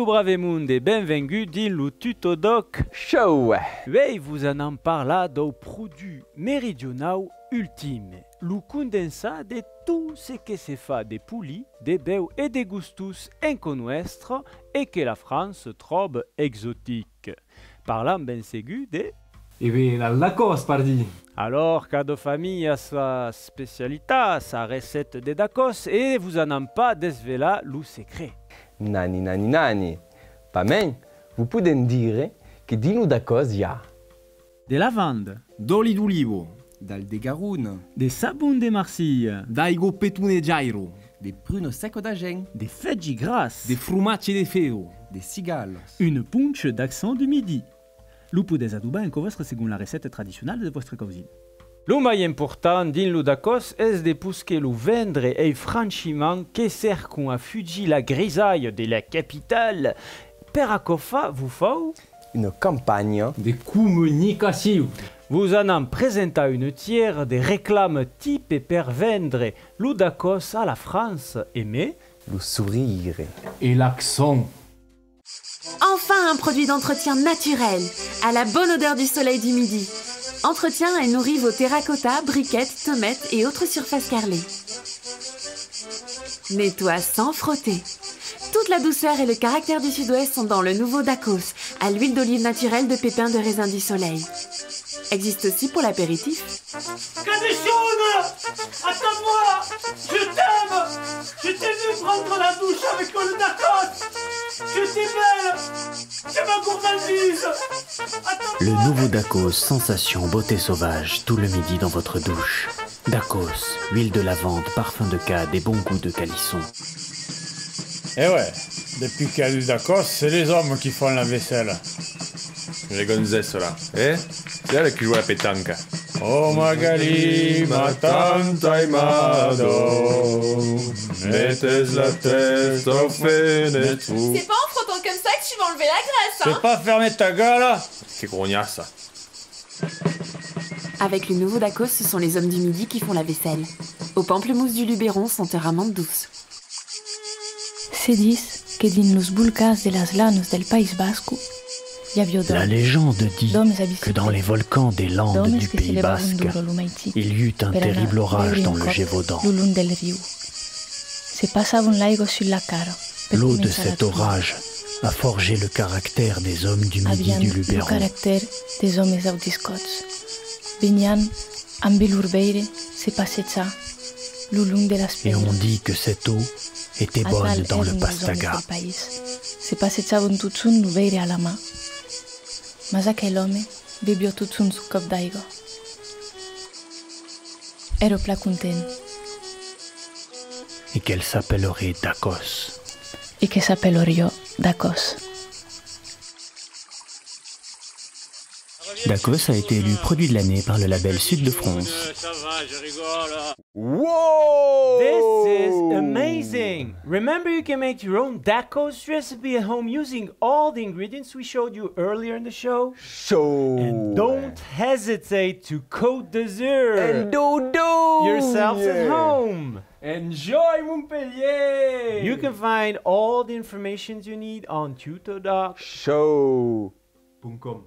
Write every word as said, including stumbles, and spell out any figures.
Brave monde, benvengut dins lo Tuto Doc Show! Uèi vos anam parlar dau produit meridionau ultime, lo condensat de tot ce que se fa de polit, de bèu e de gustós en cò nuèstre e que la França tròba exotic. Parlam ben segur de... E ben, la dacòs, pardí! Alors, cada familha a sa specialitat, sa receta de dacòs, e vos anam pas desvelar lo secret. Nani, nani, nani! Pasmens, vos podèm dire que dins lo dacòs i a... De lavanda. D'òli d'oliva. D'alh de Garona. De sabon de Marsilha. D'aiga petonejaira. De pruna seca d'Agen. De fetge gras. De fromatge de fera. De cigalas. Una poncha d'accent du Midi. Lo podètz adobar en cò vòstre segon la receta tradicionala de vòstra causina. Lo mai important dins lo dacòs es de posquer lo vendre ai franchimants que cercon a fugir la grisalha de la capitala. Per aquò far, vos fau una campanha de comunicacion. Vos anam presentar una tièra de reclama tipe per vendre lo dacòs a la França, e mai lo sorire e l'accent. Enfin un produit d'entretien naturel, à la bonne odeur du soleil du Midi. Entretient et nourrit vos terracotta, briquettes, tomates et autres surfaces carrelées. Nettoie sans frotter. Toute la douceur et le caractère du Sud-Ouest sont dans le nouveau Dacos, à l'huile d'olive naturelle de pépins de raisin du soleil. Existe aussi pour l'apéritif. Cadichonne, attends-moi, je t'aime. Je t'ai vu prendre la douche avec le Dacos. J'étais belle. C'est ma gourmandise. Attends-moi. Le nouveau Dacos, sensation beauté sauvage, tout le midi dans votre douche. Dacos, huile de lavande, parfum de cade et bon goût de calisson. Eh ouais, depuis qu'il y a du Dacos, c'est les hommes qui font la vaisselle. Les gonzesses là, eh? C'est elles qui jouent à la pétanque. Oh Magali, ma tante aimada, mettez la tête au fenêtre. C'est pas en frottant comme ça que tu vas enlever la graisse, hein? Fais pas fermer ta gueule. Qué grognasse. Avec le nouveau Dacos, ce sont les hommes du Midi qui font la vaisselle. Au pamplemousse du Luberon, senteur amande douce. Se ditz que dins los volcans de las Lanas del País Basco, i aviá d'òmes, d'òmes avicites, d'òmes que celebravan dura lo maitin per anar beure un còp lo long del riu. Se passavan l'aiga sus la cara per començar la jornada. L'eau de cet orage a forgé le caractère des hommes du Midi du Luberon. Avián lo caractèr des òmes audiscòts. Venián ambe lor veire se passejar lo long de las pèiras. Et on dit que cette eau était bonne dans le pastaga. Atal èran los òmes del país. Se passejavan totjorn lo veire a la man. Mas aquel òme beviá totjorn son còp d'aiga. Èra plan content. Et qu'elle s'appellerait Dacos. E que s'apelariá Dacos. Dacos a été élu produit de l'année par le label Sud de France. Whoa! This is amazing! Remember, you can make your own Dacos recipe at home using all the ingredients we showed you earlier in the show. Show! And don't hesitate to co-dessert yourselves at home. Enjoy Montpellier! You can find all the information you need on tutodoc show dot com.